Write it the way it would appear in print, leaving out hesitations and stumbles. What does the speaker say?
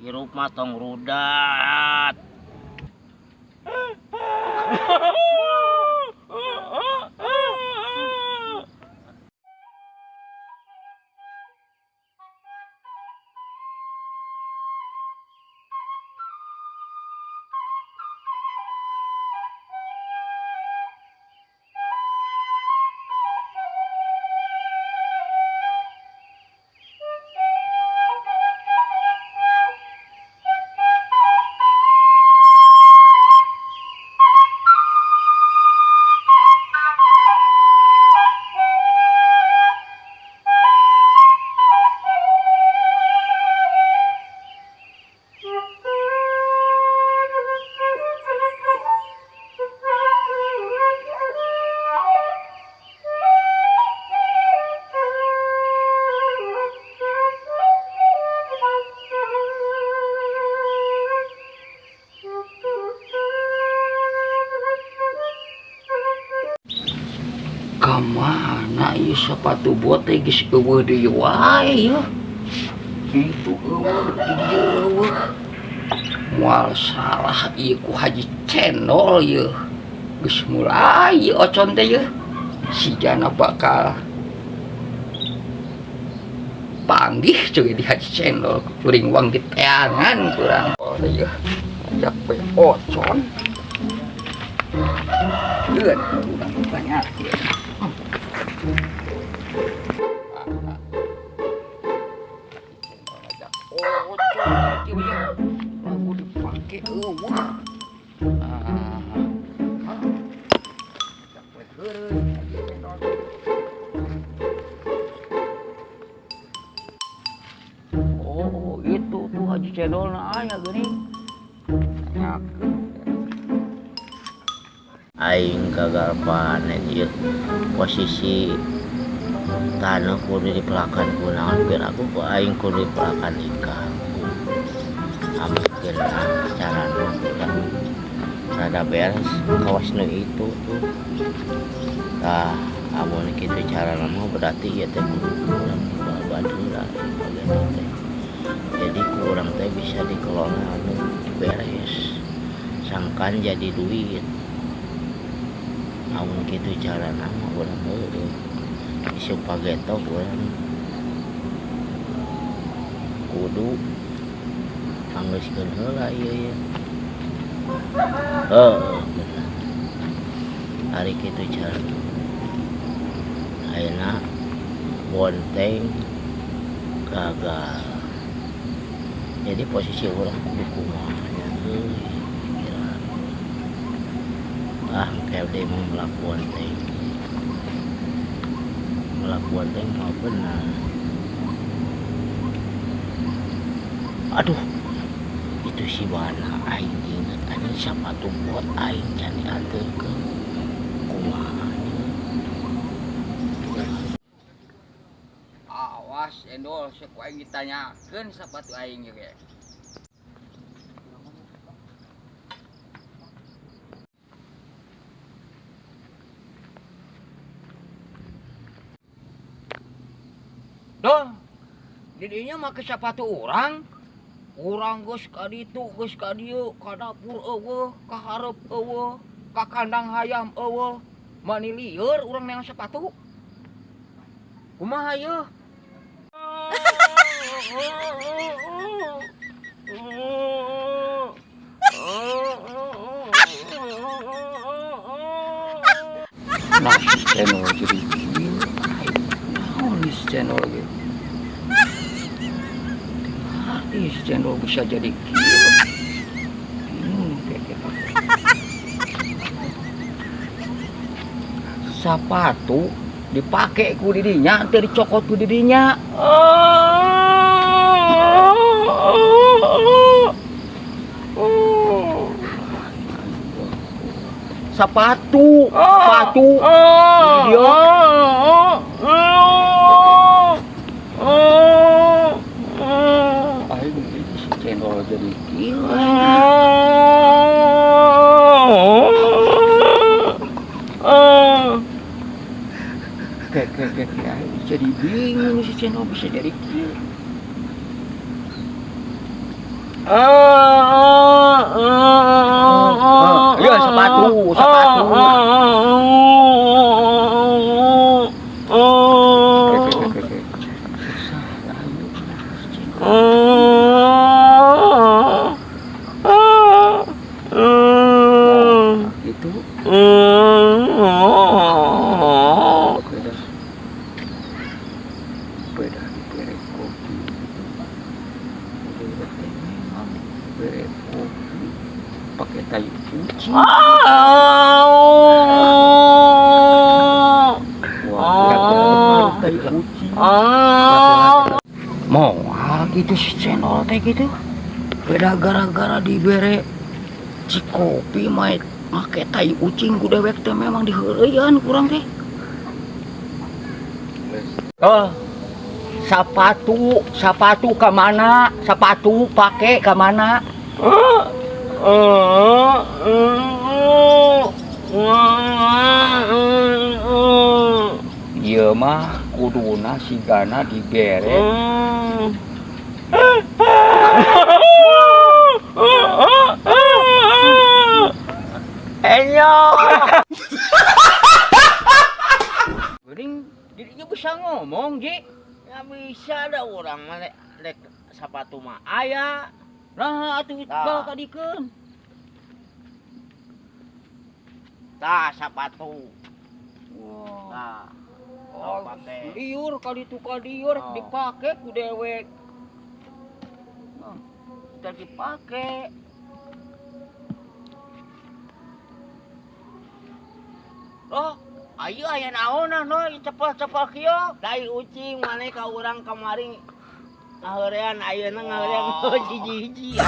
Hirup mah tong rudat. Kamana ieu sepatu bot teh geus eueuh deui wae yeuh. Itu eueuh di dieu eueuh. Moal salah ieu ku Haji Cendol yeuh. Geus mulai ieu ocon teh yeuh. Sigana bakal panggih cuy di Haji Cendol kuring wang diteangan kurang. Oh yeuh. Ajak we ocon. Keun urang banyak. Lagu dipake eueuh. Ah. Oh, itu tuh Haji Cendol na aya geuning. Tanyakeun. Aing gagal panen ieu posisi tanah kudu dipelakan kunaon biar aku ku aing kudu dipelakan ikang. Mungkin carana udah rada beres kawas nu itu tuh. Tah, amun kitu carana mah berarti ieu teh kudu urang babat heula bagian teh. Jadi ku urang teh bisa dikelola anu beres. Sangkan jadi duit. Amun kitu carana mah urang heueuh. Isuk pageto urang kudu anggeuskeun heula ieu ye. Heueuh bener. Ari kitu carana. Ayeuna bonteng gagal. Jadi posisi urang kudu kumaha nya euy pikiran. Ah, engke deui mah melak bonteng. Melak bonteng mah bener. Aduh, itu si Bana aing inget anjing sepatu bot aing can dianteurkeun. Kumaha nya? Awas Endol, sok aing ditanyakeun sepatu aing ieu ge. Doh, didinya make sepatu urang. Urang geus ka ditu, geus ka dieu, ka dapur eueuh, ka hareup eueuh, ka kandang hayam eueuh. Mani lieur urang neang sepatu. Kumaha yeuh? Nah, si channel jadi kieu. Naon si channel ge? Ngerti si channel bisa jadi kieu. Bingung kayak gitu. Sepatu dipake ku didinya, teu dicokot ku didinya. Sepatu, sepatu. Dia. Aing si channel jadi gila. Kayak jadi bingung si channel bisa jadi gila. Iya, sepatu, sepatu. Oke. Susah ayo si cendol. Gitu. Beda. Beda dibere kopi gitu. Beda teh memang dibere kopi pakai tai kucing. Wah, tai kucing. Moal gitu si cendol teh gitu. Beda gara-gara dibere cikopi mah make tai ucing ku dewek teh memang diheureyan kurang teh. Oh, sepatu, sepatu ke mana? Sepatu pakai ke mana? Ieu mah kuduna sigana dibere. Enyo. Geuning dirinya bisa ngomong, Ji. Ya bisa ada orang mah rek sepatu mah aya. Nah, atuh Tah. kadikeun. Tah sepatu. Wah. Tah. Oh, pake. liur kali itu kadieu rek Oh. dipake ku dewek. Nah, teu dipake. Oh, ayo aya naonan no cepel-cepel kieu. Tai ucing maneh ka urang kamari ngaheurean ayeuna ngaheurean Oh. hiji-hiji.